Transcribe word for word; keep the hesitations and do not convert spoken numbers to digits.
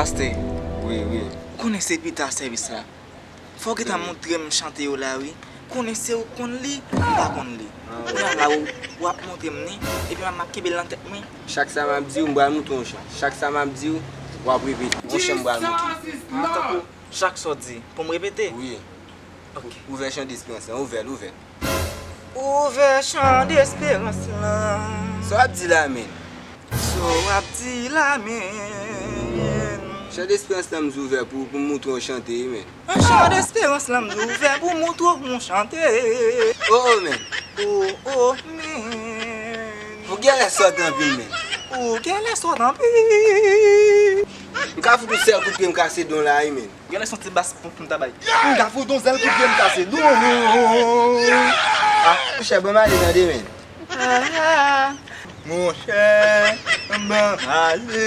Pastè, wi, wi. Ou konnen se pita sèvis la. Fò w gentan montre m chante yo la, wi. Konnen se ou konn li, m pa konn li. Kounye a la, ou, w ap montre m li, epi m ap, m ap kenbe l nan tèt mwen. Chak sa m ap di w, m pral montre w yon chan. Chak sa m ap di w, w ap repete. Yon chan m pral montre w. An tankou chak sa w di, pou m repete? Wi. Ok. Ouvè chan desperans lan, ouvè l, ouvè l. Ouvè chan desperans lan. Sa w ap di la, menn? Sa w ap di la, menn? Chan desperans lan m di ouvè pou, pou m montre w chante, wi, menn. Chan desperans lan m di ouvè pou m montre w chante. Oh, oh, menn. Oh, oh, menn. Ou genlè sòt anpil, menn. Ou genlè sòt anpil. M ka fout yon sèl kout pye m kase don la, wi, menn. Genlè se yon ti bas pou, pou m ta bay. M ka fout yon sèl kout pye m kase don. Ah, monchè, ban m ale tande, menn. Ah, monchè, ban m ale.